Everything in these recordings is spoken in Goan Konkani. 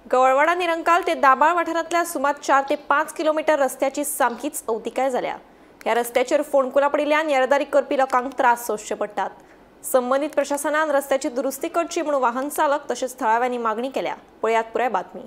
गवळवाडा निरंकाल ते दाबाळ वाठारांतल्या सुमार 4 ते 5 किलोमीटर रस्त्याची सामकीच अवतिकाय जाल्या। ह्या रस्त्याचेर फोंडकुलां पडिल्ल्यान येरादारी करपी लोकांक त्रास सोंसचे पडटात। संबंदीत प्रशासनान रस्त्याची दुरुस्ती करची म्हणून वाहन चालक तशेंच थळाव्यांनी मागणी केल्या। पळयात पुराय बातमी।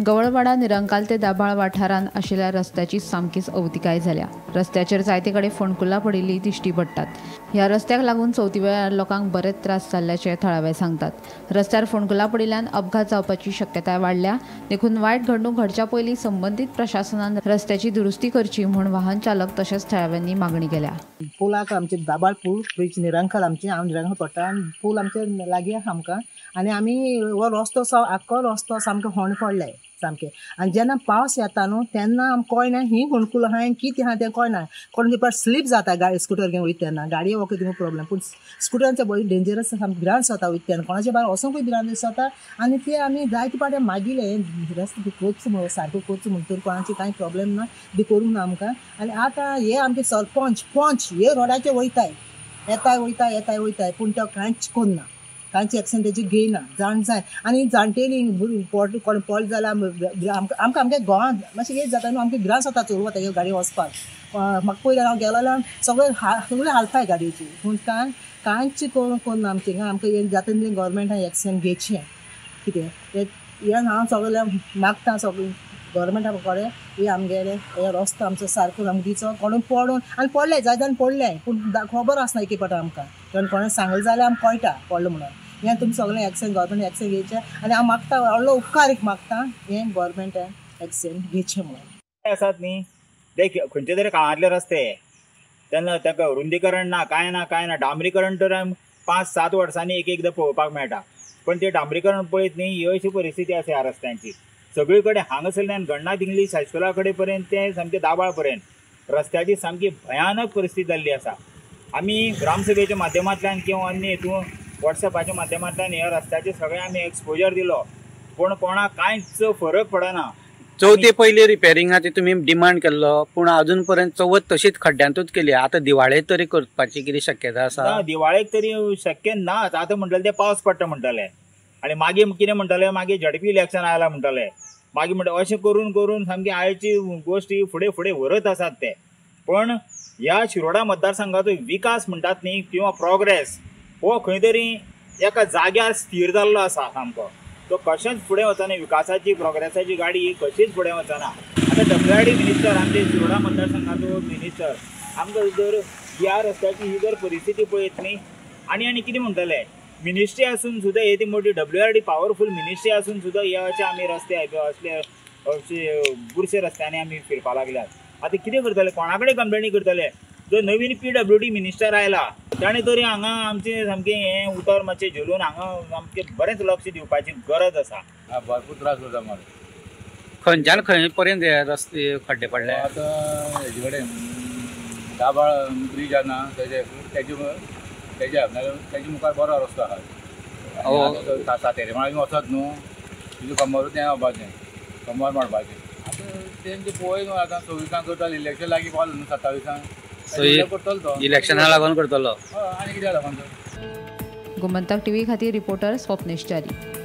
गवळवाडा निरंकाल ते दाबाळ वाठारांत आशिल्ल्या रस्त्याची सामकीच अवतिकाय जाल्या। रस्त्याचेर जायते कडेन फोंडकुलां पडिल्लीं दिश्टी पडटात। ह्या रस्त्याक लागून चवथी वेळार लोकांक बरेच त्रास जाल्ल्याचे थळावे सांगतात। रस्त्यार फोंडकुलां पडिल्ल्यान अपघात जावपाची शक्यताय वाडल्या, देखून वायट घडणूक घडच्या पयलीं संबंदीत प्रशासनान रस्त्याची दुरुस्ती करची म्हूण वाहन चालक तशेंच थळाव्यांनी मागणी केल्या। पुलाक आमचे दाबाळ पूल ब्रिज निरंकाल आमचे हांव निरंकाल पडटा आनी पूल आमचे लागीं आसा आमकां आनी आमी हो रस्तो आख्खो रस्तो सामको होंड पडले सामकें। आनी जेन्ना पावस येता न्हू तेन्ना आमकां कळना ही फोंडकुलां आहा कितें आहा तें कळना। कोण पेपर स्लीप जाता गाडी स्कुटर घेवन वयता तेन्ना गाडये वखद दिवंक प्रॉब्लम, पूण स्कुटरांचे बरी डेंजरस सामकें भिरांत जाता वयता तेन्ना कोणाच्या भायर वचोंकूय भिरांत जाता। आनी ते आमी जायते फावटी मागिले रस्तो करचो म्हणून सारको करचो म्हणून तर कोणाची कांय प्रॉब्लम ना बी करूंक ना आमकां। आनी आतां हे आमचे सरपंच पंच हे रोडाचे वयताय येताय वयताय येताय वयताय, पूण तो कांयच करना, कांयच एक्शन तेजी घेयना जाण जाय। आनी जाणटेली पोट कोण पडले जाल्यार आमकां आमच्या गोवान मातशें हें जाता न्हू, आमकां भिरांत जाता चोर वता गाडी वचपाक। म्हाका पयलीं हांव गेलो सगळें सगळें हालताय गाडयेची, पूण कांय कांयच करूंक ना आमचें। आमकां हें जाता तितलें गव्हर्मेंटान एक्शन घेवचें कितें हें हांव सगळें मागता सगळें गव्हर्मेंटा कडेन हे आमगेले हे रस्तो आमचो सारको आमकां दिवचो। कोणूय पडून आनी पडले जाय जाण पडले, पूण खबर आसना एक फावट आमकां, कारण कोणें सांगलें जाल्यार आमकां कळटा पडलो म्हणून। हें तुमी सगळें एक्शन गव्हर्मेंट एक्शन घेवचें आनी हांव मागता व्हडलो उपकार एक मागता हें गव्हर्मेंटान एक्शन घेवचें म्हणून। आसात न्ही ते खंयचे तरी काळांतले रस्ते, तेन्ना ताका रुंदीकरण ना कांय ना कांय ना, डांबरीकरण तर 5-7 वर्सांनी एक एकदां पळोवपाक मेळटा, पण ते डांबरीकरण पळयत न्ही ही अशी परिस्थिती आसा ह्या रस्त्यांची। सगळी कडेन हांगासरल्यान गणनाथ इंग्लीश हायस्कुला कडेन पर्यंत ते सामके दाबाळ पर्यंत रस्त्याची सामकी भयानक परिस्थिती जाल्ली आसा। आमी ग्रामसभेच्या माध्यमांतल्यान किंवा अन्य हेतून वॉट्सएपाच्या माध्यमांतल्यान ह्या रस्त्याचे सगळे आमी एक्सपोजर दिलो, पूण कोणाक कांयच फरक पडना। चवथी पयली रिपेरिंगा ती तुमी डिमांड केल्लो, पूण अजून पर्यंत चवथ तशीच खड्ड्यांतूच केली। आतां दिवाळेक तरी करपाची कितें शक्यता आसा? दिवाळेक तरी शक्य नाच। आतां म्हणटले ते पावस पडटा म्हणटले आनी मागीर कितें म्हणटले, मागीर झडपी इलेक्शन आयलां म्हणटले, मागीर म्हणटा अशें करून करून सामकी आयची गोश्ट ही फुडें फुडें व्हरत आसात ते। पण ह्या शिरोडा मतदारसंघाचो विकास म्हणटात न्ही किंवा प्रोग्रेस हो खंय तरी एका जाग्यार स्थीर जाल्लो आसा सामको, तो कशेंच फुडें वचना। विकासाची प्रोग्रेसाची गाडी ही कशीच फुडें वचना। आतां डब्ल्यूआरडी मिनिस्टर आमचे शिरोडा मतदारसंघाचो मिनिस्टर आमकां जर ह्या रस्त्याची ही जर परिस्थिती पळयत न्ही आनी आनी कितें म्हणटले, मिनिस्ट्री आसून सुद्दां ही ती मोठी डब्ल्यूआरडी पावरफूल मिनिस्ट्री आसून सुद्दां हे अशे आमी रस्ते असले अशे बुरशे रस्त्यांनी आमी फिरपाक लागल्यात। आतां कितें करतले, कोणा कडेन कंप्लेनी करतले? जो नवीन पीडब्ल्यूडी मिनिस्टर आयला ताणें तरी हांगा आमचें सामकें हें उतर मातशें झेलून हांगा आमचें बरेंच लक्ष दिवपाची गरज आसा। भरपूर त्रास जाता मरे। खंयच्यान खंय पर्यंत हे रस्ते खड्डे पडले? आतां हेजे कडेन दाबाळ ब्रीज आसा तेजे तेज्या तेजे मुखार बरो रस्तो आसा, सातेरी माळी वचत न्हू तुजें कमरूच हें जावपाचें, कमर मोडपाचें। आतां तेंचे पळय न्हू आतां 24 करता, इलेक्शन लागीं पावलें न्हू 27 करतलो तो, इलेक्शना लागून करतलो आनी कित्याक लागून। गोमंतक टीव्ही खातीर रिपोर्टर स्वप्नेश च्यारी।